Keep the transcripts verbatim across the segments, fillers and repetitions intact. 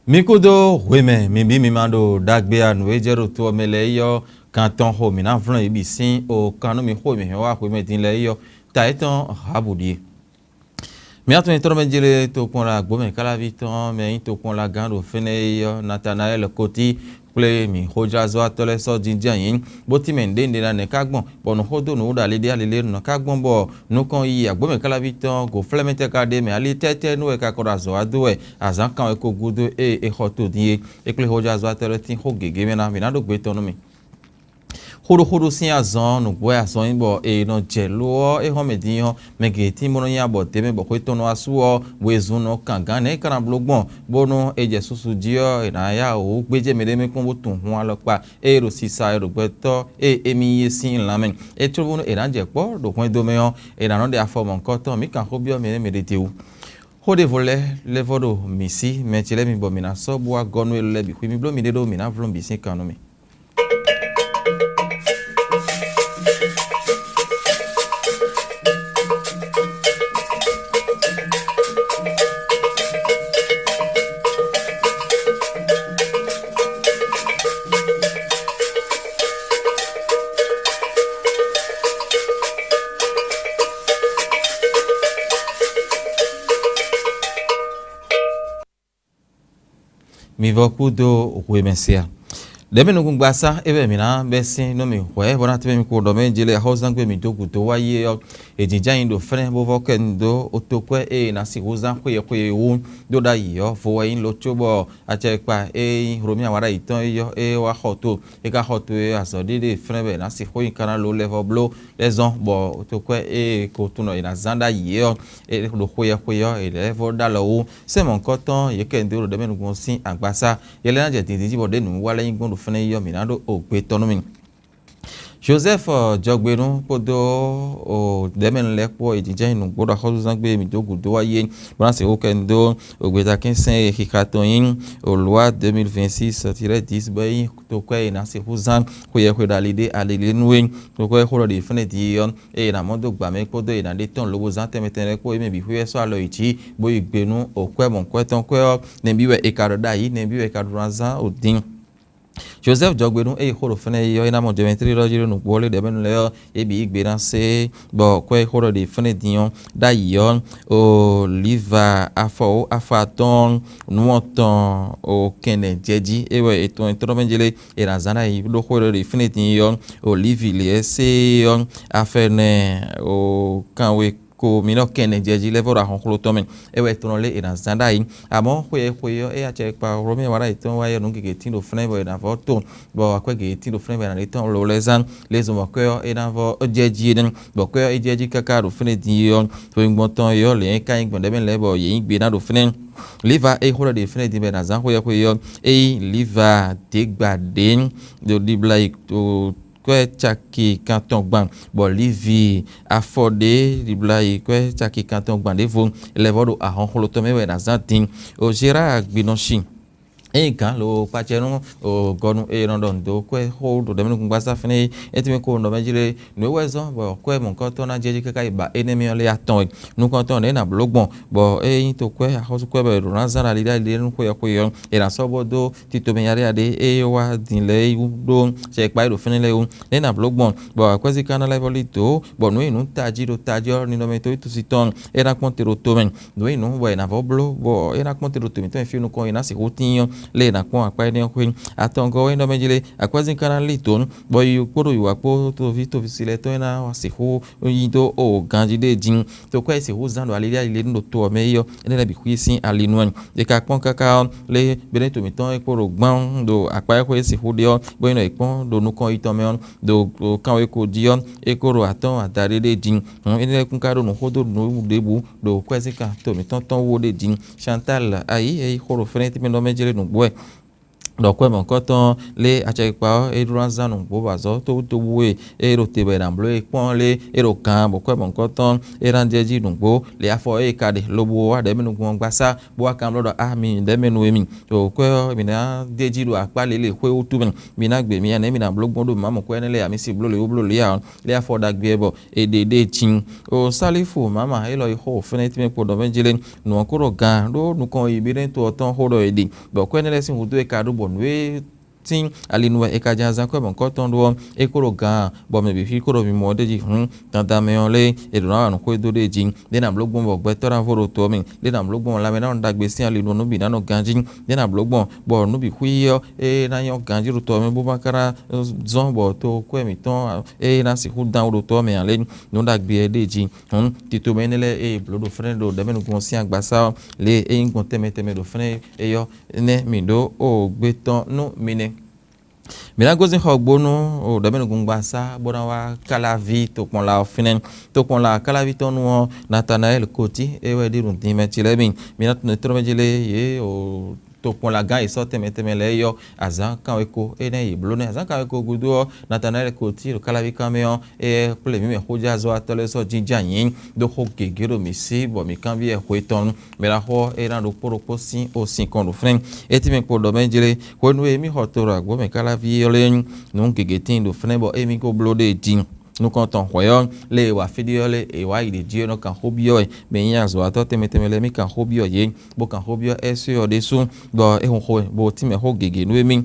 Mi kúdó hwemɛ mi bí mi ma ɖo ɖagbe a nǔ e jɛ ɖo to ɔ́ mɛ lɛ́ɛ yi ɔ́, kan tɔn xo mǐ ná vlɔ́n yě bǐ sín o kan nú mi xó e mǐ hɛn wá hwemɛ din lɛ́ɛ yi ɔ́, ta yětɔn Habu ɖíe. Mǐ atɔn nyitɔ́ mɛ jlé tokpɔnla gbǒmɛ káláví tɔn mɛ nyí tokpɔnla gán ɖo fínɛ́ é ɔ́, Natanayɛ́li Kotí kplé mǐ xójlázɔ́watɔ́ lɛ́ɛ sɔ́ jínjɔ́n ayǐ, bó tínmɛ nǔɖé nǔɖé ná nɛ̌ ká gbɔn, bɔ nǔ xó dó nǔ ɖo ali ɖé ali ɖé nǔ ná ká gbɔn, bɔ nukɔn yiyi agbǒmɛ káláví tɔn go flɛ́ mɛ tɛ́ ka ɖ'é mɛ, ali tɛ́tɛ́ nú wɛ è ka ko ɖo azɔ̌ wa dó wɛ azǎn kanwekó gúdo ée è xɔ to din é? É kplé xójlázɔ́watɔ́ lɛ́ɛ tín xó gěgé mɛ ná, mǐ ná ɖó gbe tɔn nú mì. Xóɖóxóɖó sín azɔn nǔgbó wɛ azɔn nyí bɔ è nɔ jɛ lo ɔ́, é hɔn mɛ din ɔ́, mɛ gěgé tín bó nɔ́ nyi abɔ d'é mɛ bɔ xwé tɔn nɔ wá su ɔ́, wezun nɔ kan gǎn nɛ̌ é ka ná bló gbɔn, bónú è jɛ susu jí ɔ́, è nǎ yá wǔ gbéjɛ mɛɖé mɛ kpɔ́n bó tunwun hun alɔkpa ée ɖo sisa wɛ ɖo gbɛtɔ́ e émí yí é sín lanmɛ. É cóbónú è nǎ jɛ kpɔ́ ɖo hwɛndo mɛ ɔ́, è nǎ nɔ ɖe afɔ mɔ̌hunkɔtɔn mǐ kan xó byɔ́ mɛ énɛ́ mɛ ɖě ɖ'é wú. Xó ɖěvo lɛ́ɛ lɛ́ vɔ ɖo mǐ sí, mɛ ce lɛ́ɛ mi bɔ mǐ ná sɔ́ bó wá gɔ́ nú élɔ́ lɛ́ɛ bǐ xwí. Mi bló miɖée ɖó mǐ ná vlɔ́n bǐ sín kan nú mì. Mi vɔ kú dó hwemɛ se a? Ɖɛ̌mɛnukúngbasá é wɛ mǐ ná bɛ́ sín nú mì hwɛ̌ bó ná tɛ́ mì kpo ɖɔ mɛ jlé axɔ́zángbé mǐ dó gǔdo wá yi é ɔ́, è jǐjá nyi ɖo fɛ́nɛ́ bó vɔ́ kɛ nu dó otokwɛ́ e è nǎ sixú zán xweyɛxwe e wú dó ɖ'ayǐ ɔ́ vo wɛ nyí lo cóbɔ acɛkpa e nyí Hlomia wǎ ɖ'ayǐ tɔn é ɔ́ é wá xɔ to. É ka xɔ to e azɔ̌ ɖé ɖe fɛ́nɛ́ wɛ è nǎ sixú nyi ka ná lo lɛ́ vɔ bló lɛ́ zɔ́n, bɔ otokwɛ́ e ko tunɔ è nǎ zán ɖ'ayǐ é ɔ́, é ɖo xweyɛxwe ɔ́, è lɛ́ vɔ ɖó alɔ wú. Sɛ́n mɔ̌hunkɔtɔn yě kɛ dó ɖo ɖɛ̌mɛnukɔn sín agbaza, yɛ lɛ́ɛ ná jɛ dǐndín jí bɔ ɖěnǔ wa lɛ́ɛ nyí gbɔn ɖo fɛ́nɛ́ yi ɔ́, mǐ ná ɖó ogbe tɔn nú mì. Jozɛ́fu jɔgbenú kpódó ɖɛ̌mɛnu lɛ́ɛ kpó e jǐjɛ́n nǔgbó ɖo axɔ́súzán gbé mǐ dó gǔdo wá yi é, bó ná sixú kɛ dó ogbetakínsɛ́n e xixa tɔn nyí Olǔwa deux mille vingt-six tiret dix bɔ é nyí tokwɛ́ e è nǎ sixú zán xweyɛxwe ɖo ali ɖé ali ɖé nú é. Tokwɛ́ e xó ɖɔ ɖe fɛ́nɛ din ɔ́, eye è nǎ mɔ dó gbǎ mɛ kpódó è nǎ ɖe tɔ́n lobo zán tɛnmɛ tɛnmɛ kpó é mɛ bǐ xwíxwɛ́ sɔ́ alɔ yi jǐ, bó yi gbe nú òkwɛ́ mɔ̌hunkɔtɔn kwɛ́ ɔ́, nɛbí wɛ è ka ɖɔ ɖ'ayǐ, nɛbí wɛ è ka ɖó ná zán o din. Jozɛ́fu jɔgbe nú é yi xó ɖo fɛ́nɛ yi ɔ́, é ná mɔ jɛmɛtlélɔ́ jí ɖo nǔgbó ɔ́ lé ɖɛ̌mɛnu lɛ́ɛ ɔ́, yě bǐ yí gbe ná sé, bɔ kwɛ́ e xó ɖɔ ɖe fɛ́nɛ din ɔ́ ɖ'ayǐ ɔ́, Olíva afɔ wó afɔ atɔ́ɔ́n nǔ atɔn o kɛnɖɛ jɛ jí, é wɛ è tɔn è tlɔ́ mɛ jlé è nǎ zán ɖ'ayǐ ɖó xó ɖɔ ɖe fɛ́nɛ din yi ɔ́, Olívi lě é sé ɔ́, afɛnɛ o kanwe ko mǐ nɔ kɛnɖɛ jɛ jí lɛ́ vɔ ɖo ahɔnxló tɔn mɛ. É wɛ tlɔ́n lé è nǎ zán ɖ'ayǐ. Amɔ̌ xwe e xwe ɔ́, é acɛ kpa Hlomɛ wá ɖ'ayǐ tɔn wá yɛ nǔ gěgé tín ɖo flɛ́n bɔ è nǎ vɔ to, bɔ akwɛ́ gěgé tín ɖo flɛ́n bɔ è nǎ ɖe tɔ́n lo lɛ́ zán, lě zɔn bɔ kwɛ́ ɔ́ é ná vɔ jɛ jí é nɛ́, bɔ kwɛ́ ɔ́ é jɛ jí káká ɖo fínɛ́ din é ɔ́, hweyǐngbɔn tɔn é ɔ́, lě é ka nyí gbɔn ɖɛ̌ mɛ lɛ́ɛ bɔ yě yí gbe ná ɖo fínɛ́. Liva é xó ɖɔ ɖe fínɛ́ din bɔ è nǎ zán xweyɛ́xwe ɔ́, é nyí Liva děgbǎɖé ɖo ɖibla yi ɖo kwɛ́ caki kantɔn gban, bɔ Livi afɔ ɖé ɖibla yi kwɛ́ caki kantɔn gban ɖěvo lɛ́ vɔ ɖo ahɔnxló tɔn mɛ wɛ è nǎ zán din. O Zera Gbinɔshi. Ényí gǎn lo kpacɛ nú gɔnu e nɔ ɖɔ nǔ dó kwɛ́ xó ɖo ɖɛ̌mɛnukúngbasá fínɛ́ é, é tɛ́nmɛ ko nɔ mɛ jí lé? Nǔ e wɛ zɔ́n bɔ kwɛ́ mɔ̌hunkɔtɔn ná jɛ jí káká yi ba énɛ́ mɛ ɔ́ lé atɔn wɛ. Nukɔntɔn nɛ̌ è nǎ bló gbɔn, bɔ é nyí tokwɛ́ axɔ́súkwɛ́ bɔ è ɖǒ ná zán ɖo ali ɖé ali ɖé nú xweyɔxwe ɔ́, è nǎ sɔ́ bó dó tito mɛ yaɖéyaɖé e wá din lɛ́ɛ wú ɖó sɛ kpa e ɖo fínɛ́ lɛ́ɛ wú. Nɛ̌ è nǎ bló gbɔn, bɔ akwɛ́zíká ná lɛ́ vɔ lí dǒ, bɔ nǔ e nyǐ nǔ tají ɖo tají ɔ́, ninɔmɛ tó yi túsi tɔn é ná kpɔ́n te ɖo tomɛ. Nǔ e nyǐ nǔ bɔ è nǎ vɔ bló, bɔ é ná kpɔ́n te ɖo to mǐtɔn e fí nukɔn è nǎ sixú tíin ɔ́, lě è nǎ kpɔ́n akpá énɛ́ ɔ́ xwé. Atɔngɔ́ ɔ́ é nɔ mɛ jí lé, akwɛ́zín ka ná lí dǒ, bɔ yiyi kpódó yǐwǎ kpó toví toví si lɛ́ɛ tɔn é ná wá sixú yí dó o ganjí ɖé din. Tokwɛ́ e sixú zán ɖo ali ɖé ali ɖé nú ɖo to ɔ́ mɛ é ɔ́, énɛ́ lɛ́ɛ bǐ xwí sín ali nú wɛ. È ka kpɔ́n káká ɔ́, lé Beneto mǐtɔn e kpo ɖo gbán ɖo akpá e xwé sixú ɖe ɔ́, bó nyí nɔ è kpɔ́n ɖo nukɔn yi tɔn mɛ ɔ́, ɖo kanweko jí ɔ́, é ko ɖo atɔ́n adaɖé ɖé din. Hǔn énɛ́ lɛ́ɛ kún ka ɖo nǔ xó dó nǔ ɖěbǔ ɖo kwɛ́zínkan to mǐtɔn tɔn wú ɖé din. Chantal ayǐ e yí xó ɖo fɛ́nɛ́ tɛ́nmɛ nɔ mɛ jlé nǔgbó wɛ. Ɖɔ kwɛ́ mɔ̌hunkɔtɔn lé acɛkpikpa ɔ́, é ɖó ná zán nǔgbó bɔ azɔ̌ tóbútóbú e é ɖo te bɔ è nǎ bló é kpɔ́n lé é ɖo gan bɔ kwɛ́ mɔ̌hunkɔtɔn é ná jɛ jí nǔgbó lě afɔ e é ka ɖe lobo wá ɖɛ̌ mɛ nukún ɔ́ gbasá bó wá kanblɔ́ ɖɔ: A mi ɖɛ̌ mɛ nu e mi ɖo kwɛ́ ɔ́, mi ná ɖ'é jí ɖo akpá lělé xwé wútu mɛ, mi ná gbe mi nya nɛ̌ mi ná bló gbɔn ɖo mǎ mɔ̌ kwɛ́ énɛ́ lɛ́ɛ ǎ, mi si bló lě wú bló lě ǎ ɔ́, lě afɔ ɖagbe ɛ bɔ è ɖe ɖée cí. O Salífu mǎma élɔ́ yi xó fɛ́nɛ́ tɛ́nmɛ kpo ɖɔ mɛ jí lé, nǔ ɔ́ kó ɖɔ gǎn ɖó nukɔn yi Beɖɛ́ɛn to ɔ́ tɔn xó ɖɔ è ɖe, bɔ kwɛ́ énɛ́ lɛ́ɛ sín húzú e ka ɖó bɔ nǔ e tín ali nu wɛ è ka jɛ́n azán kwɛ́ mɔ̌hunkɔtɔn ɖó ɔ́, é kó ɖo gǎn, bɔ mɛ bǐ xwí kó ɖo mimɔ ɔ́ ɖ'é jí hǔn, dandan mɛ ɔ́ lɛ́ɛ è ɖǒ ná wa nǔ xwedó ɖ'é jí. Ɖé nǎ bló gbɔn bɔ gbɛtɔ́ ná vo ɖo to ɔ́ mɛ, ɖé nǎ bló gbɔn lanmɛ ná nɔ ɖagbe sín ali nu nú bǐ ná nɔ ganjí, ɖé nǎ bló gbɔn bɔ nǔ bǐ xwí ɔ́ é ná nyɔ́ ganjí ɖo to ɔ́ mɛ bó ma ka ná zɔ́n bɔ toxo kwɛ́ mǐtɔn é ná sixú dán wú ɖo to ɔ́ mɛ ǎ lé. Nǔ ɖagbe ɔ́ ɖ'é jí. Hǔn tito mɛ énɛ́ lɛ́ɛ e è blǒ ɖo fɛ́nɛ́ ɖo ɖɛ̌mɛnukúnsin agbaṣá ɔ́, lě e é nyí gbɔn tɛnmɛ tɛnmɛ ɖo fɛ́nɛ́ é ɔ́, énɛ́ mǐ ɖó o gbé tɔn nú mi nɛ́. Mǐ ná gosín xɔgbónú ɖɛ̌mɛnukúngbasá bó ná wá Káláví tokpɔnla ɔ́ fínɛ́. Tokpɔnla Káláví tɔn nu ɔ́, Natanayɛ́li Kotí é wɛ ɖi nǔdínmɛ ce lɛ́ɛ mi. Mi ná tunwun tlɔ́ mɛ jí lé yě o tokpɔnlagán e sɔ́ tɛnmɛ tɛnmɛ lɛ́ɛ yɔ́ azǎn kanweko énɛ́ yě bló nɛ́. Azǎn kanweko gúdo ɔ́, Natanayɛ́li Kotí ɖo Káláví kanmɛ ɔ́, é kplé mǐ mɛ xójázɔ́watɔ́ lɛ́ɛ sɔ́ jínjɔ́n ayǐ ɖó xó gěgé ɖo mǐ sí bɔ mǐ kanbyɔ́ ɛ xwe tɔn nu. Mɛ ɖaxó ɔ́, é ná ɖokpó ɖokpó sín o sin kɔn ɖo fínɛ́. É tínmɛ kpo ɖɔ mɛ jlé. Hwenu e mì xɔ to ɖo agbǒ mɛ káláví ɔ́ lɛ́ɛ, nǔ gěgé tíin ɖo fínɛ́ bɔ émí ko bló ɖée din. Nukɔn tɔn hwɛ̌ ɔ́, lě e è wa fí ɖé ɔ́ lɛ́ɛ, è wǎ yi ɖě jí ɔ́ nɔ kan xó byɔ́ wɛ, mɛ e nyí azɔ̌watɔ́ tɛnmɛ tɛnmɛ lɛ́ɛ mì kan xó byɔ́ yě, bó kan xó byɔ́ Ɛ́swé ɔ́ ɖésú, bɔ é hun xó bó tínmɛ xó gěgé nú émí.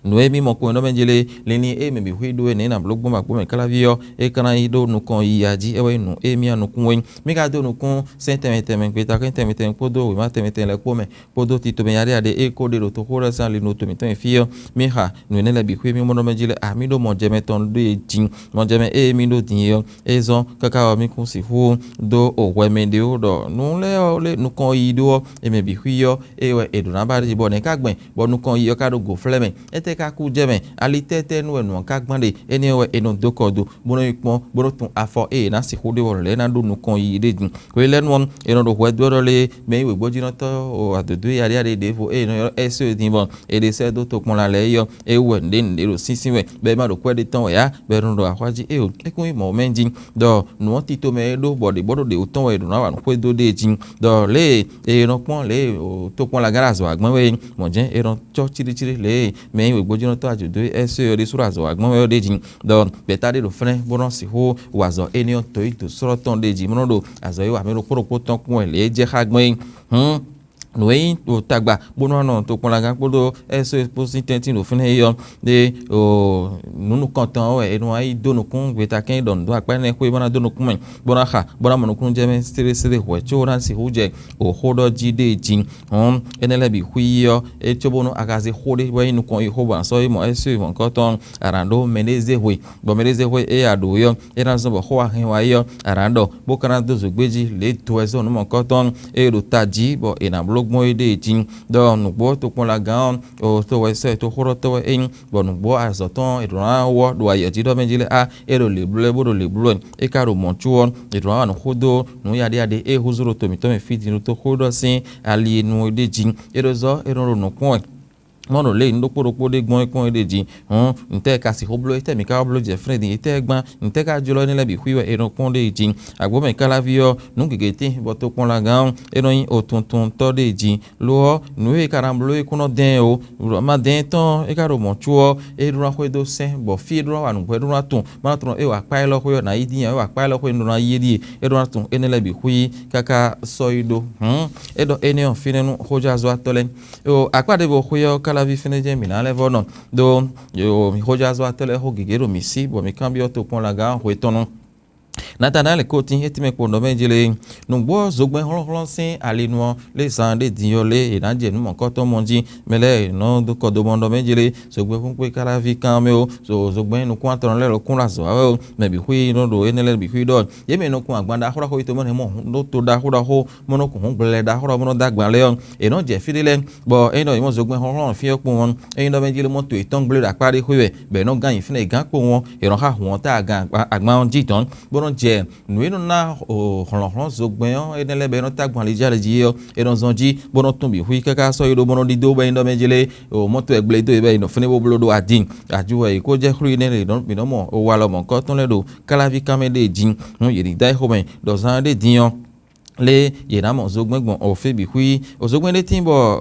Nǔ e mì mɔ kpɔ́n ɔ́ mɛ jlé, linlin e mɛ bǐ xwí ɖó é nɛ̌ nǎ bló gbɔn bɔ agbǒ mɛ káláví ɔ́, é ka ná yi ɖó nukɔn yiya jí, é wɛ nyí nǔ e mì nukún é. Mì ka dó nukún sɛ́n tɛnmɛ tɛnmɛ, gbeta kɛ́n tɛnmɛ tɛnmɛ kpódó wěma tɛnmɛ tɛnmɛ lɛ́ɛ kpó mɛ, kpódó tito mɛ yaɖé yaɖé e ko ɖe ɖo toxó lɛ́ɛ sín ali nú to mǐtɔn e fí ɔ́, mì xa nǔ énɛ́ lɛ́ɛ bǐ xwé mì mɔ nɔ mɛ jí lɛ́ɛ a mì ɖó mɔjɛmɛ tɔn ɖó e jí. Mɔjɛmɛ e mì ɖó din é ɔ́, é zɔ́n káká ɔ́ mì kún sixú dó o hwɛ mɛ ɖé ó ɖɔ nǔ lɛ́ɛ ɔ́ lé nukɔn yi ɖó ɔ́, è mɛ bǐ xwí ɔ́, é wɛ è ɖǒ ná ba ɖi bɔ nɛ̌ ka gbɛn bɔ nukɔn yi ɔ́ ka ɖo gǒ flɛ́ mɛ? Étɛ́ ka kú jɛ mɛ? Ali tɛ́tɛ́ nú wɛ nǔ ɔ́ ka gbán ɖe? Énɛ́ ɔ́ wɛ è nɔ dó kɔ do, bó nɔ́ yi kpɔ́n, bó nɔ́ tun afɔ e è nǎ sixú ɖe bɔ nǔ lɛ́ɛ ná ɖó nukɔn yiyi ɖé din. Hwelɛ́nu ɔ́, è nɔ ɖo hwɛ dó ɖɔ lé mɛ e nyí wěgbójínɔ́tɔ́ adǒdó yaɖíyaɖí ɖěvo e è nɔ ylɔ́ Ɛ́sɔ́ din bɔ è ɖe sɛ́ dó tokpɔnla lɛ́ɛ é ɔ́, é wú wɛ nǔɖé nǔɖé ɖo sínsín wɛ, bɔ é ma ɖo kwɛ́ ɖé tɔn wɛ ǎ, bɔ è nɔ ɖo ahwá jí éeǒ. É kún nyí mɔ̌ mɛ jí, ɖɔ nǔ ɔ́ tito mɛ e ɖó bɔ ɖě bɔ ɖo ɖě wú tɔn wɛ è ɖǒ ná wa nǔ xwedó ɖée jí, ɖɔ lě e è nɔ kpɔ́n lě e tokpɔnlagán ɖo azɔ̌ wa gbɔn wɛ é, mɔ̌ jɛ́n è nɔ cɔ́ cíɖícíɖí lě e mɛ e nyí wěgbójínɔ́tɔ́ ajǒdó Ɛ́sɔ́ ɔ́ ɖésú ɖo azɔ̌ wa gbɔn wɛ ɔ́ ɖé jí. Ɖɔ gbɛ̌ta ɖé ɖo fínɛ́ bó nɔ́ sixú wa azɔ̌ énɛ́ ɔ́ toyíto slɔ́ tɔn ɖé jí, bó nɔ́ ɖo azɔ̌ e wa mɛ ɖokpó ɖokpó tɔn kpɔ́n wɛ lě e jɛ xá gbɔn é. Hǔn nǔ e nyí ɖo tagba bónú wá nɔ tokpɔnlagán kpódó Ɛ́sɔ́ kpó sín tɛ́ntin ɖo fínɛ́ é ɔ́, ɖé nǔ nukɔntɔn ɔ́ wɛ è nɔ wá yi dó nukún gbeta kɛ́n ɖɔ nǔ dó akpá énɛ́ xwé bó ná dó nukún mɛ, bó ná xa, bó ná mɔ nukúnnú jɛ mɛ sléɖésléɖé hwɛ̌ có ná sixú jɛ o xó ɖɔ jí ɖée jí. Hɔn énɛ́ lɛ́ɛ bǐ xwí yi ɔ́, é cóbónú a ka zé xó ɖé bɔ é nyí nukɔn yi xó bɔ a nǎ sɔ́ yi mɔ Ɛ́sɔ́ yi mɔ̌hunkɔtɔn, a nǎ ɖó mɛɖézéhwe, bɔ mɛɖézéhwe e a ɖǒ é ɔ́, é ná zɔ́n bɔ xó wá hɛn wá é ɔ́, a nǎ ɖɔ, bó ka ná dó zǒgbé jí lě e do wɛ zɔ́n nǔ mɔ̌hunkɔtɔn e ɖo tají bɔ è nǎ bló gbɔn é ɖée jí. Ɖɔ nǔgbó tokpɔnlagán ɔ́, to wɛ sɔ́ ɛ toxóɖɔtɔ́ wɛ é nyí, bɔ nǔgbó azɔ̌ tɔn è ɖǒ ná wɔ́ ɖo ayǐ ɔ́ jí ɖɔ mɛ jí lɛ́ɛ á, é ɖo lě bló ɛ bó ɖo lě bló ɛ. É ka ɖo mɔ̌ có ɔ́, è ɖǒ ná wa nǔ xó dó nǔ yaɖéyaɖé e húzú ɖo to mǐtɔn mɛ fí din ɖo toxóɖɔ sín ali e nu é ɖé jí. É ɖo zɔ́ é nɔ ɖo nǔ kpɔ́n wɛ. Mɔ ɖo lě e un ɖokpó ɖokpó ɖé gbɔn é kpɔ́n é ɖě jí. Hɔn ntɛ́ɛ ka sixú bló? Étɛ́ mǐ ka wá bló jɛ fínɛ́ din? Étɛ́ gbán? Ntɛ́ ka jlɔ́ énɛ́ lɛ́ɛ bǐ xwí wɛ è nɔ kpɔ́n ɖée jí? Agbǒ mɛ káláví ɔ́, nǔ gěgé tíin bɔ tokpɔnlagán ɔ́, é nɔ nyí otuntun tɔ́ ɖée jí. Lo ɔ́, nǔ e ka ná bló é kún nɔ dɛn ɛ o. Má dɛn tɔn é ka ɖo mɔ̌ có ɔ́, é ɖó ná xwedó sɛ́n, bɔ fí e ɖó ná wa nǔgbó é ɖó ná tunwun. Má tunwun é wa akpá élɔ́ xwé ɔ́, nǎ yi dín ǎ, é wa akpá élɔ́ xwé un ɖó ná yi é ɖíe. É ɖó ná tunwun énɛ́ lɛ́ɛ bǐ xwí káká sɔ́ yi ɖó. Hǔn é ɖɔ énɛ́ ɔ́ fínɛ́ nú xójázɔ́watɔ́ lɛ́ɛ. Yo, akpá ɖěvo xwé ɔ́, káláví fínɛ́ jɛ́n mǐ ná lɛ́ vɔ́ nɔ ɖó yo mǐ xójázɔ́watɔ́ lɛ́ɛ xó gěgé ɖo mǐ sí, bɔ mǐ kanbyɔ́ tokpɔnlagán hwe tɔn nu. Natanayɛ́li ko tín é tínmɛ kpo nɔ mɛ jí lé. Nǔgbó ɔ́, zogbɛ́n hlɔ́nhlɔ́n sín ali nu ɔ́, lě zan ɖé din ɔ́ lé è nǎ jɛ nǔ mɔ̌kɔ́tɔn mɔ jí, mɛ lɛ́ɛ è nɔ dó kɔ dó mɔ nɔ mɛ jí lé. Zogbɛ́n kúnkpé káláví kan mɛ ó, zogbɛ́n nukún atɔn lɛ́ɛ lɔ kún ɖo azɔ̌ wa wɛ ó, mɛ bǐ xwí nɔ ɖo énɛ́ lɛ́ɛ bǐ xwí ɖɔ yě mɛ nɔ kun agban ɖaxó ɖaxó yi to mɔ nɛ̌ mɔ ɖó to ɖaxó ɖaxó mɔ nɔ kun hǔn gblɛlɛ ɖaxó ɖaxó mɔ nɔ dó agban lɛ́ɛ ɔ́, è nɔ jɛ fí ɖé lɛ́ɛ, bɔ é nɔ yi mɔ zogbɛ́n hlɔ́nhlɔ́n fí ɔ́ kpowun ɔ́, é nyí ɖɔ mɛ jí lé mɔ to yětɔn gblé ɖo akpá ɖé xwé wɛ, bɔ è nɔ gán nyi fínɛ́ è gán kpowun ɔ́, è nɔ xá hǔn ɔ́ ta agban ɔ́ jí dɔ̌n, bó nɔ nɔ jɛ nǔ e nɔ ná hlɔ̌nhlɔ́n zogbɛ́n ɔ́ énɛ́ lɛ́ɛ bɔ é nɔ tá gbɔn alijále jí ɔ́, é nɔ zɔn jí, bó nɔ tún bǐ xwí káká sɔ́ yi ɖó bó nɔ ɖidó bɔ é nyí ɖɔ mɛ jlé, mɔto wɛ gblé dó e bɔ é nɔ fɛ́nɛ́ bó bló ɖó adin. Ajú wɛ è kó jɛ xwlí énɛ́ lě nɔ mǐ nɔ mɔ walɔ mɔ̌hunkɔtɔn lɛ́ɛ ɖo káláví kanmɛ ɖé jí. Hǔn yě ní dá ɛ xomɛ ɖɔ zán ɖé din ɔ́, lé yě ná mɔ zogbɛ́n gbɔn òfé bǐ xwí. Òzogbɛ́n ɖé tíin bɔ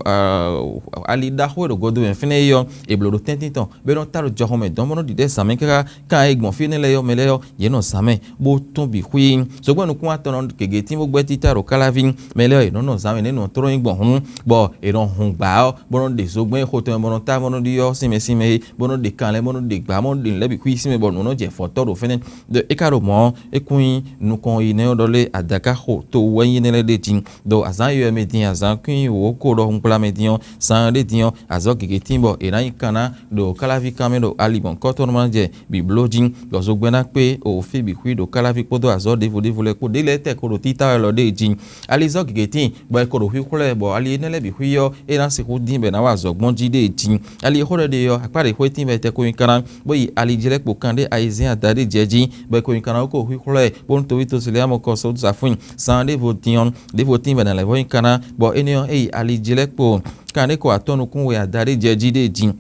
ali ɖaxó e ɖo godo mɛ fínɛ́ é ɔ́, è blǒ ɖo tɛ́ntin tɔn, bɔ é nɔ tá ɖo jɔxɔmɛ dɔn bó nɔ́ ɖiɖɛ́ zǎn mɛ káká. Kan e gbɔn fí énɛ́ lɛ́ɛ ɔ́, mɛ lɛ́ɛ ɔ́, yě nɔ zǎn mɛ bó tún bǐ xwí. Zogbɛ́n nukún atɔn nɔ gěgé tín bó gbɛ́ títá ɖo káláví. Mɛ lɛ́ɛ ɔ́, yě nɔ nɔ zǎn mɛ nɛ́ nɔ tlɔ́n nyi gbɔn hǔn, bɔ è nɔ hun gbǎ ɔ́, bó nɔ́ ɖe zogbɛ́n e xo tɔn mɛ bɔ nɔ tá bó nɔ́ ɖi ɔ́ sínmɛ sínmɛ é, bó nɔ́ ɖe kanlɛ́, bó nɔ́ ɖe gbǎ, bó nɔ́ ɖe nǔ lɛ́ɛ bǐ xwí sínmɛ bɔ nǔ nɔ́ jɛ fɔ̌tɔ́ ɖo fɛ́nɛ. Ɖɔ é ka ɖo mɔ̌ ɔ́, é kún nyí nukɔn yi nɛ́ ɔ́ ɖɔ lé adaká xo to wú wɛ nyí énɛ́ lɛ́ɛ ɖé din. Ɖɔ azǎn yɔyɔ mɛ din, azǎn kwín wǒ ko ɖɔhun gbla mɛ din ɔ́, zan ɖé din ɔ́, azɔ̌ gěgé tíin bɔ è nǎ nyi kanná ɖo káláví kan mɛ ɖo ali gbɔn kɔ́tɔ́nú ma jɛ bǐbló jí, bɔ zogbɛ́n ná kpé o fí bǐ xwí ɖo káláví kpódó azɔ̌ ɖěvo ɖěvo lɛ́ɛ kpó ɖě lɛ́ɛ tɛ ko ɖo títá wɛ lɔ ɖée jí. Alizɔ́ gěgé tíin, bɔ è ko ɖo xwíxwlɛ́, bɔ ali énɛ́ lɛ́ɛ bǐ xwí ɔ́, é ná sixú dín bɔ è nǎ wa azɔ̌ gbɔn jí ɖée jí. Ali e xó ɖɔ ɖe ɔ́, akpá ɖě xwé tíin bɔ è tɛ ko nyi kanná, bó yi ali jí lɛ́ɛ kpo kanɖé ayizɛ́n adaɖé jɛ jí, bɔ è ko nyi kanná wú ko xwíxwlɛ́, bónú toví tosú lɛ́ɛ ɔ́ mɔ kɔ sɔ́ zǎfún. Zan ɖěvo din ɔ́, ɖěvo tíin bɔ è nǎ lɛ́ vɔ́ nyi kanná, bɔ énɛ́ ɔ́, é yi ali jí lɛ́ɛ kpo kanɖé ko atɔ́ nukún we adaɖé jɛ jí ɖée jí.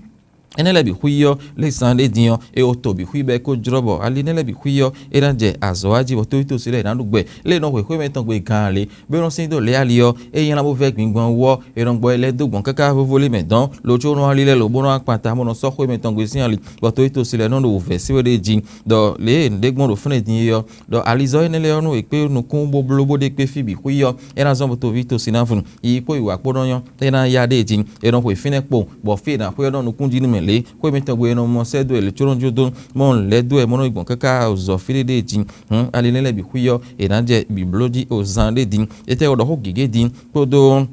Énɛ́ lɛ́ɛ bǐ xwí ɔ́, lě zan ɖé din ɔ́, é wǒ to bǐ xwí bɔ é ko jlɔ́ bɔ ali énɛ́ lɛ́ɛ bǐ xwí ɔ́, é ná jɛ azɔ̌ wa jí bɔ toví tosú lɛ́ɛ ná ɖu gbɛ. Lě e nɔ xweyǐxwé mɛtɔn gbe gan ǎ lě, bó nɔ sín dó lě ali ɔ́, é nylá bó vɛ́ gbingban wú ɔ́, è nɔ gbɔ ɛ lɛ́ dó gbɔn káká vovo lí mɛ dɔ̌n, lo có nɔ wá lílɛ́ lo bó nɔ wá kpanta bó nɔ sɔ́ xwé mɛtɔn gbe sín ali, bɔ toví tosú lɛ́ɛ nɔ ɖo wǔvɛ́ sé we ɖé jí, ɖɔ lě e nǔɖé gbɔn ɖo fúnɛ din é ɔ́, ɖɔ alizɔ́ énɛ́ lɛ́ɛ ɔ́ nú è kpé nukún bó bló bó ɖe kpé fí bǐ xwí ɔ́, é ná zɔ́n bó toví tosú ná vun, yi kpó yi wǎ kpó nɔ nyɔ́, é ná yá ɖée jí, è nɔ xwe fínɛ́ kpo, bɔ fí e è nǎ xwé ɔ́ nɔ nukúnjí nú mɛ lě, xwé mitɔn gbe è nɔ mɔ sɛ́ dó è lě có nɔ jó dó, mɔ lɛ̌ dó wɛ mɔ nɔ yi gbɔn káká zɔ fí ɖé ɖée jí. Hǔn ali énɛ́ lɛ́ɛ bǐ xwí ɔ́, è nǎ jɛ bǐbló jí o zan ɖé din. Étɛ́ wɛ ɖɔ xó gěgé din kpódó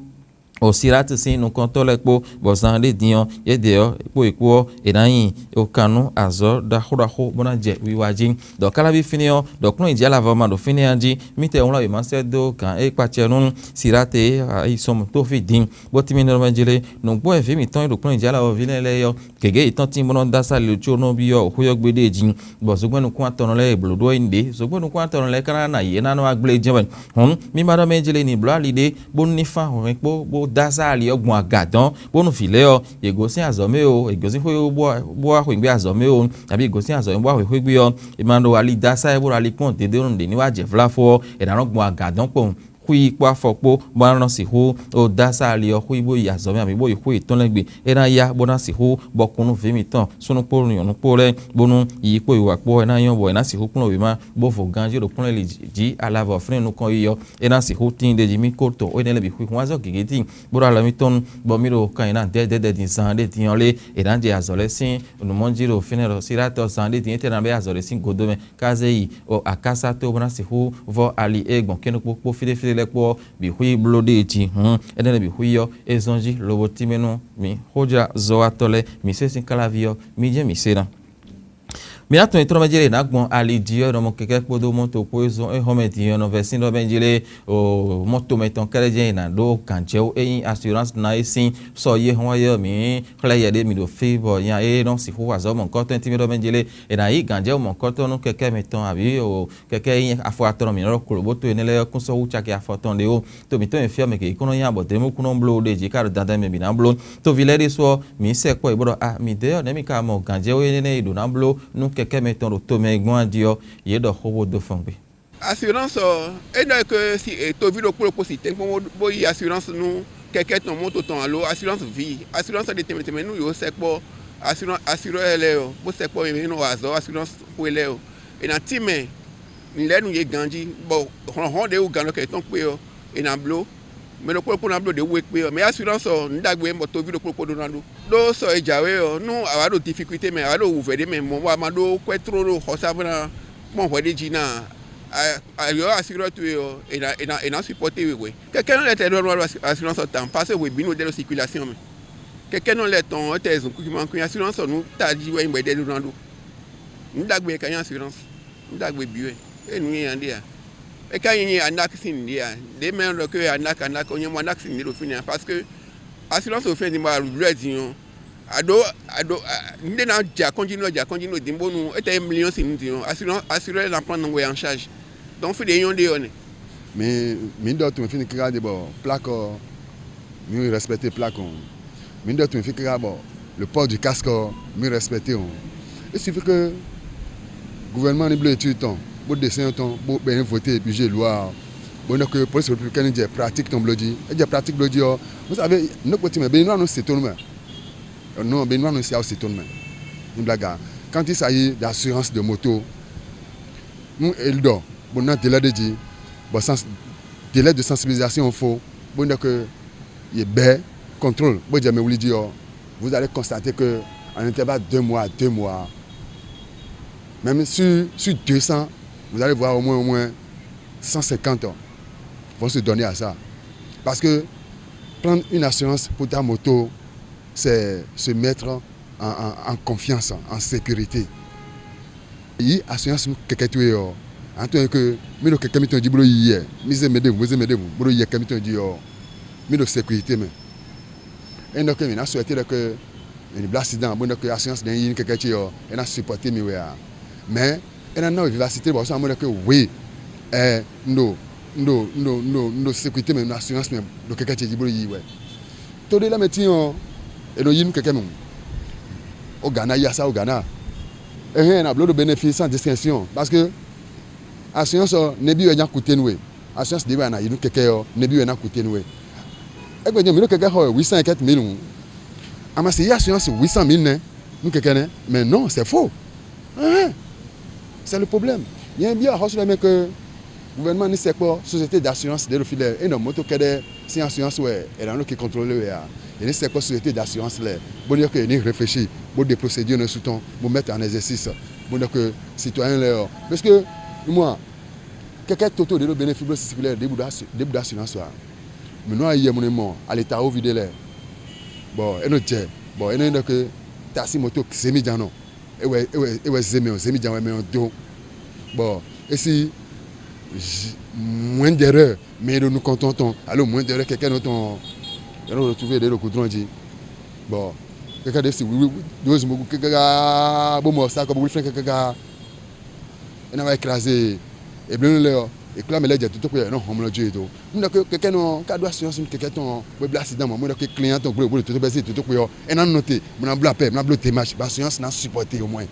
Osiláti sín nukɔntɔ́ lɛ́ɛ kpó, bɔ zan ɖé din ɔ́, yědɛɛ ɔ́ kpó è kpó ɔ́, è nǎ nyi okan nú azɔ̌ ɖaxó ɖaxó bó ná jɛ wiwa jí. Ɖɔ káláví fínɛ́ ɔ́, ɖɔ kplɔ́n yi jǐ alavɔ ma ɖo fínɛ́ ɔ́ jí, mítɛɛ wlá wěma sɛ́ dó gǎn e kpacɛ nú Siláte e ayi sɔ́ mɔ tófí din, bó tín mì nɔ́ mɛ jí lé. Nǔgbó wɛ vǐ mǐtɔn e ɖo kplɔ́n yi jǐ alavɔ ví lɛ́ɛ lɛ́ɛ ɔ́, gěgé yětɔn tín bó nɔ́ dó asá lilo có nɔ́ byɔ́ xwé ɔ́ gbe ɖée jí, bɔ zogbɛ́n nukún atɔnnɔ lɛ́ɛ e blǒ ɖó ɔ́ nyí ɖě. Zogbɛ́n nukún atɔnnɔ lɛ́ɛ ka ná ná yě ná nɔ wá gblé jɛ́n wɛ. Hǔn, mí ma ɖɔ mɛ jlé ní bló ali ɖé, bónú ní fán hɔnhɛn kpó, bó dó asá ali ɔ́ gbɔn aga dɔ̌n, bónú vǐ lɛ́ɛ ɔ́, yě gosín azɔ̌ mɛ ó, yě gosín xwé ó, bó wá xweyǐgbe azɔ̌ mɛ ó, abǐ yě gosín azɔ̌ mɛ bó wá xweyǐxwé ɔ́, è ma ɖo ali dó asá ɛ bó ɖo ali kpɔ́n dédé nú nǔɖé ní wá jɛ vlá fó ɔ́, è nǎ nɔ gbɔn aga dɔ̌n kpɔ́n. Xwí kpó afɔ kpó, bó ná nɔ sixú dó asá ali ɔ́ xwí bó yi azɔ̌ mɛ abǐ bó yi xwé yětɔn lɛ́ɛ gbe. É ná yá bó ná sixú bɔkun nú vǐ mitɔn súnnu kpó nyɔ̌nu kpó lɛ́ɛ, bónú yiyi kpó yiwa kpó ɔ́ é ná nyɔ́ bɔ è nǎ sixú kplɔ́n wěma, bó vo ganjí ɖo kplɔ́n e li jǐ alavɔ flɛ́n nukɔn yi ɔ́, é ná sixú tíin ɖ'é jí. Mì ko to énɛ́ lɛ́ɛ bǐ xwixwún wá zɔ́ gěgé tíin, bó ɖo alɔ mitɔn, bɔ mì ɖo kan nyi ná dɛ̌dɛ̌dɛ̌ din zaan ɖé din ɔ́ lé, è nǎ jɛ azɔ̌ lɛ́ɛ sín nǔ mɔ jí ɖo fínɛ́ ɖɔ Silatɔ zaan ɖé din étɛ́ ná bɛ́ azɔ̌ lɛ́ɛ sín godo mɛ, ká zé yi o akásá tó bó ná sixú vɔ́ ali e gbɔn kɛ́nnukpó kpó fíɖéfíɖé lɛ́ɛ kpó ɔ́ bǐ xwí bló ɖée jí. Hǔn énɛ́ lɛ́ɛ bǐ xwí ɔ́, é zɔ́n jí lobo tínmɛ nú mǐ xójlázɔ́watɔ́ lɛ́ɛ, mǐ se sín káláví ɔ́, mǐ jɛ́n mǐ se ná. Mǐ ná tunwun e tlɔ́ mɛ jlé è nǎ gbɔn ali jí ɔ́, è nɔ mɔ kɛkɛ́ kpódó mɔto kpó e zɔ́n é hɔn mɛ din ɔ́ nɔ vɛ́ sín ɖɔ mɛ jlé o mɔto mɛtɔn kɛ́ɖɛ́ jɛ́n è nǎ ɖó gǎnjɛwú e nyí assurance ná é sín sɔ yi e hɔn wá yi ɔ́, mǐ xlɛ́ yɛ ɖé mǐ ɖo fí bɔ nya e nɔ sixú wa azɔ̌ mɔ̌hunkɔtɔn e tínmɛ ɖɔ mɛ jlé è nǎ yí gǎnjɛwú mɔ̌hunkɔtɔn nú kɛkɛ́ mɛtɔn abǐ o kɛkɛ́ e nyí afɔ atɔn mǐ nɔ ɖɔ klo bó to énɛ́ lɛ́ɛ ɔ́ kún sɔ́ hú caki afɔtɔn ɖé ó. To mǐtɔn e fí ɔ́ mɛ gěgé kún nɔ nya bɔ dě mú kún nɔ bló ɖe jǐ ká ɖo dandan mɛ bǐ ná bló. Toví lɛ́ɛ ɖésú ɔ́, mǐ sɛ kpɔ́ yě bó ɖɔ a mǐdɛɛ ɔ́, nɛ̌ mi ka mɔ gǎnjɛwú énɛ́ e ɖǒ ná bló nú kɛkɛ́ mɛtɔn ɖo tomɛ e gbɔn a jí ɔ́, yě ɖɔ xó bó dó fɔn gbe. Assurance ɔ́, é ɖɔ ke si e toví ɖokpó ɖokpó si tɛ́nkpɔ́n bó yi assurance nú kɛkɛ́ tɔn mɔto tɔn alo assurance vi, assurance ɖe tɛnmɛ tɛnmɛ nú yǒ sɛ kpɔ́ assurance assureur lɛ́ɛ ɔ́, bó sɛ kpɔ́ mɛ e nɔ wa azɔ̌ assurance xwe lɛ́ɛ ɔ́, è nǎ tínmɛ nǔ lɛ́ɛ nú yě ganjí, bɔ hlɔ̌nhlɔ́n ɖě wú gannɔkɛn yětɔn kpé ɔ́, è nǎ bló. Mɛ ɖokpó ɖokpó ná bló ɖě wú é kpé ɔ́, mɛ assurance ɔ́, nǔ ɖagbe wɛ bɔ toví ɖokpó ɖokpó ɖó ná ɖó. Ɖó sɔ e jǎwe ɔ́, nú a wǎ ɖo difficulté mɛ, a wǎ ɖo wǔvɛ́ ɖé mɛ, mɔ̌ bɔ a ma ɖó kwɛ́ tló ɖo xɔsá bó ná kpɔ́n hwɛ ɖé jí ná a, a, ayɔ̌ assureur towe ɔ́, è nǎ, è nǎ, è nǎ supporté we hwɛ. Kɛkɛ́nɔ lɛ́ɛ tɛ ɖɔ nɔ ɖo assurance ɔ́ tawun, parce que hwebǐnu ɖe ɖo circulation mɛ. Kɛkɛ́nɔ lɛ́ɛ tɔn ɔ́ tɛ zun kúkúmákún assurance ɔ́ nú tají wɛ nyí bɔ é ɖɛ ɖó ná ɖó. Nǔ ɖagbe ka nyí assurance. Nǔ ɖagbe bǐ wɛ. É nǔ nyanya ɖé a? É ka nyí nyí anak sín nǔɖé a? Ɖě mɛ ɖɔ ké anak anak ɔ́ nyɛ mɔ anak sín nǔɖé ɖo fínɛ́ a? Parce que assurance ɖo fínɛ́ din bɔ alǔblɔ́ din ɔ́, aɖǒ aɖǒ nǔɖé ná jɛ akɔ́njí nú jɛ akɔ́njí nú din bónú é tɛ nyí mliyɔ́n sín nǔ din ɔ́, assurance assureur ná prendre nɔ́ wɛ en charge. Tɔn fí ɖě nyɔ́ ɖe ɔ́ nɛ. Mi mi ɖɔ tunwun fini káká ɖe bɔ plakɔ mi respecte plakɔ. Mi ɖɔ tunwun fini káká bɔ le port du casque mi respecte o. Il suffit que gouvernement ni bló étude tɔn bó dessin tɔn bó bɛ ni voté budget loi ɔ bó nɔ que police républicaine jɛ pratique tɔn bló jí. E jɛ pratique bló jí ɔ, vous savez, nɔkpoti mɛ bɛ ni nɔ se tɔn mɛ. Non, bɛ ni nɔ se aw se tɔn mɛ. Ni blaga. Quand il s'agit d'assurance de moto, nous, e ɖɔ bó ná délai ɖé jí, bɔ sans délai de sensibilisation fo, bó ná que yě bɛ́ contrôle bó jɛ mɛ wlí jí ɔ́, vous allez constater que en intervalle deux mois, deux mois, même sur sur deux cents, vous allez voir au moins au moins cent cinquante vont se donner à ça. Parce que prendre une assurance pour ta moto, c'est se mettre en, en, en confiance, en sécurité. Yi assurance nú kɛkɛ towe ɔ́, an tɔn ke mi ɖo kɛkɛ mitɔn jí bó ɖo yi yɛ, mi zé mɛ ɖěbǔ bó zé mɛ ɖěbǔ bó ɖo yi yɛ kɛ mitɔn jí ɔ́, mi ɖo sécurité mɛ. É nɔ ke mi ná souhaité ɖɔ ke mi ní bló accident bó nɔ ke assurance ɖé yi nú kɛkɛ ce ɔ́, é ná supporté mi wɛ ǎ. Mais é ná ná we vivacité bɔ sɔ́ amɔ́ ɖɔ ke oui, ɛ un ɖo un ɖo un ɖo un ɖo un ɖo sécurité mɛ, un ɖo assurance mɛ ɖo kɛkɛ ce jí bó ɖo yi wɛ. To ɖé lɛ́ɛ mɛ tíin ɔ́, è nɔ yí nú kɛkɛ mɛ. Ó Ghana yi asá ó Ghana. Ehɛn, è nǎ bló ɖo bénéfice sans distinction, parce que assurance ɔ́, nɛbí wɛ nya kute nú we. Assurance ɖě wɛ a nǎ yí nú kɛkɛ ɔ́, nɛbí wɛ ná kute nú we. Égbé jɛ́n mǐ ɖo kɛkɛ xɔ wɛ huit cent et quelques mille hǔn, a ma si yí assurance huit cent mille nɛ́ nú kɛkɛ nɛ́. Mais non, c'est faux. Ɛhɛn, c'est le problème. Nyɛ byɔ́ axɔ́sú lɛ́ɛ mɛ ke gouvernement ní sɛkpɔ́ société d'assurance ɖě ɖo fí lɛ́ɛ, é nɔ moto kɛ́ɖɛ́ sín assurance wɛ è nǎ nɔ ki contrôler wɛ ǎ. È ní sɛkpɔ́ société d'assurance lɛ́ɛ, bó ní ɔ́ ke è ní réfléchir, bó ɖe procédure nɛ́ sú tɔn, bó mettre en exercice, bó nɔ ke citoyen lɛ́ɛ ɔ́. Parce que mɔ kɛkɛ toto ɖě ɖo bénéfice bló sisi lɛ́ɛ ɖěbǔ ɖo assurance ǎ. Mǐ nɔ ayi yɛ mɔ alitawoví ɖé lɛ́ɛ, bɔ é nɔ jɛ, bɔ é nɔ nyí ɖɔ ke taxi moto zémíjannɔ, é wɛ é wɛ é wɛ zé mɛ ɔ́, zémíjan wɛ mɛ ɔ́ dó, bɔ é sí mwɛ̌ndɛɖɛ́ mɛ e ɖo nukɔntɔn tɔn alo mwɛ̌ndɛɖɛ́ kɛkɛ́nɔ tɔn ɔ́, é nɔ ɖo tuvé ɖě ɖo gudrɔn jí, bɔ kɛkɛ ɖě si wíwí ɖó zunbógún káká bó mɔ sá kɔ bó wlí flɛ́n káká. É ná wá écrasé eblénu lɛ́ɛ ɔ́, è kplá mɛ lɛ́ɛ jɛ dotó xwé ɔ́, è nɔ hɔn mlɔ jó yě dó. Nú ɖɔ kɛkɛ́nɔ ka ɖó assurance nú kɛkɛ́ tɔn ɔ́, bó bló accident mɔ̌, mú ɖɔ ke klɛ́n tɔn gblo gblo dotó bɛ́ sí dotó xwé ɔ́, é ná nɔte, bó ná bló appel, bó ná bló démarche, bɔ assurance ná supporter au moins.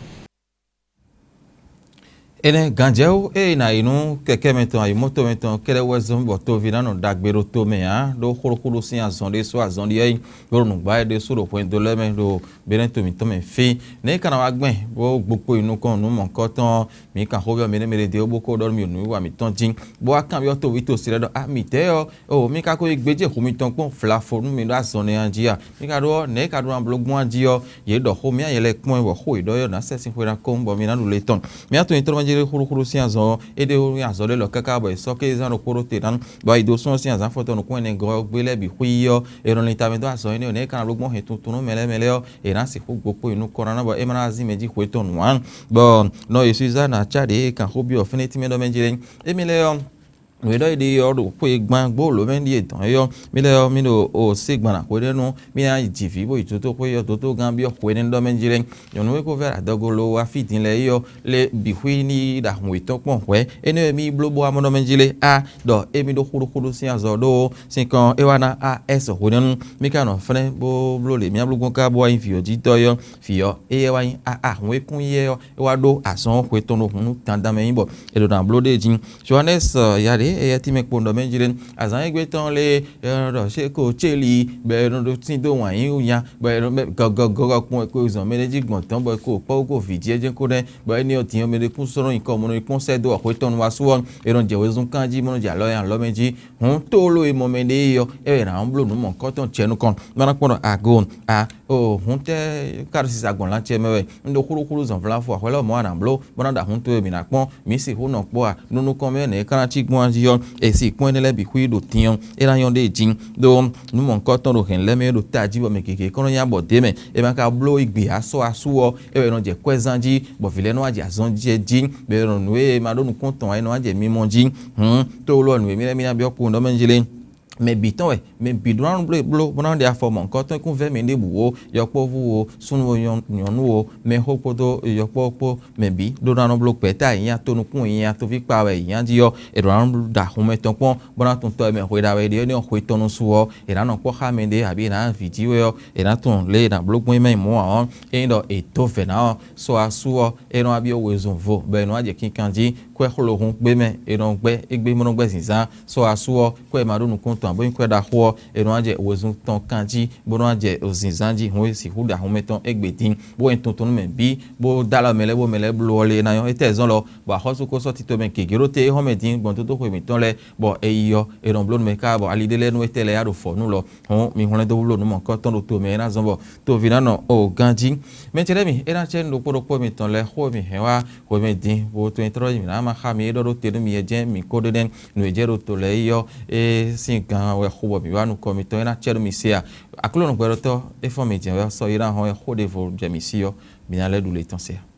Énɛ́ ganjɛwú e è nǎ yi nú kɛkɛ́ mɛ tɔn, ayǐmɔ́to mɛ tɔn kɛ́ɖɛ́ wɛ zɔ́n bɔ toví ná nɔ ɖagbe ɖo to mɛ ǎ, ɖó xóɖóxóɖó sín azɔn ɖé sú azɔn ɖi ɔ́ yi, bó ɖo nǔgbá e ɖésú ɖo hwɛndo lɛ́ɛ mɛ ɖo Benɛ́to mǐtɔn mɛ fí. Nɛ̌ é ka ná wá gbɛn bó gbo kpo yi nukɔn nǔ mɔ̌hunkɔtɔn ɔ́? Mǐ kan xó byɔ́ mɛ ɖé mɛ ɖé ɖě bó ko ɖɔ nú mì nǔwiwa mǐtɔn jí, bó wá kanbyɔ́ toví tosi lɛ́ɛ ɖɔ: A mǐtɛɛ ɔ́, o mi ka ko yi gbéjé hu mitɔn kpɔ́n vlafo nú mi ɖó azɔn nɛ́ ɔ́ jí a? Mi ka ɖó ɔ́, nɛ̌ é ka ɖó ná bló gbɔn jí ɔ́? Yě ɖɔ xó mì ayɛ lɛ́ɛ kpɔ́n ɛ, bɔ xó e ɖɔ é ɔ́ ná sɛ sín xwé ná kɔn bɔ mi ná ɖu le tɔn. Mǐ atɔn nyitɔ́ nɔ jlé xóɖóxóɖó sín azɔn ɔ́, é ɖe nú azɔn ɖé lɔ káká bɔ è sɔ́ kézán ɖokpó ɖó te ná, bɔ ayidosún ɔ́ sín azǎn fɔtɔn nukún ɛnɛ gɔ́ ɔ́ gbé lɛ́ɛ bǐ xwí ɔ́, è nɔ lin tamɛ dó azɔn énɛ́ ɔ́, nɛ̌ é ka ná bló gbɔn hɛn tuntun nú mɛ lɛ́ɛ mɛ lɛ́ɛ ɔ́, è nǎ sixú gbo kpo yi nukɔn ná, bɔ é ma ná zín mɛ jí xwé tɔn nǔ ǎ. Bɔ nɔ Yesuzá ná cá ɖě e kan xó byɔ́ fínɛ́ tínmɛ ɖɔ mɛ jí lé. Émí lɛ́ɛ ɔ́, nǔ e ɖɔ é ɖe ɔ́ ɖo xwe gban gbó lǒ mɛ ɖíe dɔn é ɔ́, mí lɛ́ɛ ɔ́, mí ɖo o sí gban ná hwenɛ́nu, mí ná yi ji vǐ bó yi dotóxwé ɔ́, dótó gán byɔ́ hwenɛ́nu ɖɔ mɛ jí lɛ́ɛ. Nyɔ̌nu e ko vɛ́ adɔgo lo wá fí din lɛ́ɛ é ɔ́, lé bǐ xwí ní yi ɖo ahun wětɔn kpɔ́n hwɛ̌. Énɛ́ wɛ mí bló bó wá mɔ ɖɔ mɛ jí lɛ́ɛ. A ɖɔ émí ɖó xóɖóxóɖó sín azɔ̌ ɖó sín kɔn é wá ná á ɛ́ sɔ hwenɛ́nu. Mí ka nɔ flɛ́n bó bló lě mía bló gbɔn ká bó wá nyí vǐ ɔ́ jí tɔ́ é ɔ́, vǐ ɔ́, éyɛ́ wá nyí a ahun e kún yɛ ɔ́, é wá ɖó azɔn ɔ́ hwe tɔn ɖo hǔn nú dandan mɛ nyí bɔ è ɖo ná bló ɖ'é jí. Johanɛ́si ya ɖě éyɛ́ tínmɛ kpowun ɖɔ mɛ jí lé. Azǎn e gbé tɔn lé, è nɔ ɖɔ xé ko céli, bɔ è nɔ ɖo tín dó wǎn yí nya, bɔ è nɔ gɔgɔgɔgɔ kpɔn è ko zɔn mɛ ɖé jí gbɔn tɔn, bɔ è ko kpɔ́ ko vǐ jí é jɛ́n ko nɛ́, bɔ énɛ́ ɔ́ din ɔ́ mɛ ɖé kún sɔ́ nɔ nyi kɔ mɔ nɔ yi kpɔ́n sɛ́ dó axwé tɔn nu wá sú ɔ́, è nɔ jɛ wezun kán jí, bó nɔ jɛ alɔ nyi alɔ mɛ jí. Hǔn tlóló e mɔ mɛ ɖé é ɔ́, é wɛ è nǎ bló nǔ mɔ̌hunkɔtɔn ce nukɔn, bó ná kpɔ́n ɖɔ ago a o hǔn tɛ́ ka ɖo sisa gbɔn lan ce mɛ wɛ? Un ɖo xúɖúxúɖú zɔn vlafo ahwɛ lɛ́ɛ mɔ̌ a nǎ bló, bó ná ɖo ahǔn towe mǐ ná kpɔ́n, mǐ sixú nɔ kpɔ́ a? Nunukɔn mɛ nɛ̌ é ka ná cí gbɔn jí ɔ́, è si kpɔ́n énɛ́ lɛ́ɛ bǐ xwí ɖo din ɔ́, é ná nyɔ́ ɖ'é jí. Ɖó nǔ mɔ̌hunkɔtɔn ɖo hɛ̌n lɛ́ɛ mɛ e ɖo tají bɔ mɛ gěgé kɔn nɔ nya bɔ dě mɛ, è ma ka bló yi gbe asɔ́ asú ɔ́, é wɛ è nɔ jɛ kwɛ́zán jí, bɔ vǐ lɛ́ɛ nɔ wá jɛ azɔn jɛ jí, bɔ è nɔ nǔ e ma ɖó nukɔn tɔn ǎ, è nɔ wá jɛ mimɔ jí. Hǔn tlóló ɔ́, nǔ e mì lɛ́ mì ná byɔ́ kpowun ɖɔ mɛ jí lé. mɛ bǐ tɔn wɛ, mɛ bǐ ɖó ná nɔ bló bló bó ná ɖe afɔ mɔ̌hunkɔtɔn kún vɛ́ mɛ ɖěbǔ ó, yɔkpɔ́vú ó, súnnu ó, nyɔ̌nu ó, mɛxó kpódó yɔkpɔ́vú kpó, mɛ bǐ ɖó ná nɔ bló gbɛ̌ta e nyí atónukún, e nyí atóví kpa wɛ è nyí jí ɔ́, è ɖǒ ná nɔ ɖo ahun mɛtɔn kpɔ́n, bó ná tunwun tɔ́ e mɛ hwe ɖa wɛ é ɖe ɔ́, ní xwe tɔn nú su ɔ́, è nǎ nɔ kpɔ́ xá mɛɖé abǐ è nǎ vǐ jí wɛ ɔ́, è nǎ tunwun lě e è nǎ bló gbɔn é mɛ yi mɔ̌ ǎ ɔ́, ényí ɖɔ è dǒ vɛ̌ ná ɔ́, sɔ́ asú ɔ́, é nɔ wá byɔ́ wezun vo, bɔ è nɔ wá jɛ kinkan jí, kwɛ́ xlohun gbé mɛ, è nɔ gbɛ́ égbé bó nɔ gbɛ́ zǐnzán, sɔ́ asú ɔ́, kwɛ́ e ma ɖó nukúnnú tɔn ǎ, bó nyí kwɛ́ ɖaxó ɔ́, è nɔ wá jɛ wezun tɔn kan jí, bó nɔ wá jɛ zǐnzán jí, hǔn e sixú ɖo ahun mɛ tɔn égbé dín, bó wɛ tuntun nú mɛ bǐ, bó dó alɔ mɛ lɛ́ɛ, bó mɛ lɛ́ɛ bló ɔ́ lé ná nyɔ́. Étɛ́ zɔ́n lɔ, bɔ axɔ́sú ko sɔ́ tito mɛ gěgé ɖó te é hɔn mɛ dín gbɔn dódó xwe mǐtɔn lɛ́ɛ, bɔ é yi ɔ́, è nɔ bló nú mɛ káká, bɔ ali ɖé lɛ́ɛ nú étɛ́ lɛ́ɛ yá ɖo fɔ̌ nú lɔ. Hɔn mi hwlɛ́n dó bló nǔ mɔ̌hunkɔtɔn ɖo to mɛ é ná zɔ́n bɔ toví ná nɔ o ganjí. Mɛ ce lɛ́ɛ mi, é ná cɛ nú ɖokpó ɖokpó mitɔn lɛ́ɛ xó e mi hɛn wá hwemɛ din, bo tunwun tlɔ́ mǐ ná ma xá mi é ɖɔ ɖó te nú mi é jɛ́n mǐ ko ɖó nɛ́ nǔ e jɛ ɖo to lɛ́ɛ yi ɔ́, é sín gan wɛ xo bɔ mǐ wá nukɔn mitɔn é ná cɛ nú mi se a. Aklúnɔ gbɛɖɔtɔ́, é fɔ́n mǐ jɛ́n wɛ sɔ́ yi ná hɔn é xó ɖěvo jɛ mǐ sí ɔ́, mǐ ná lɛ́ ɖu le tɔn se a.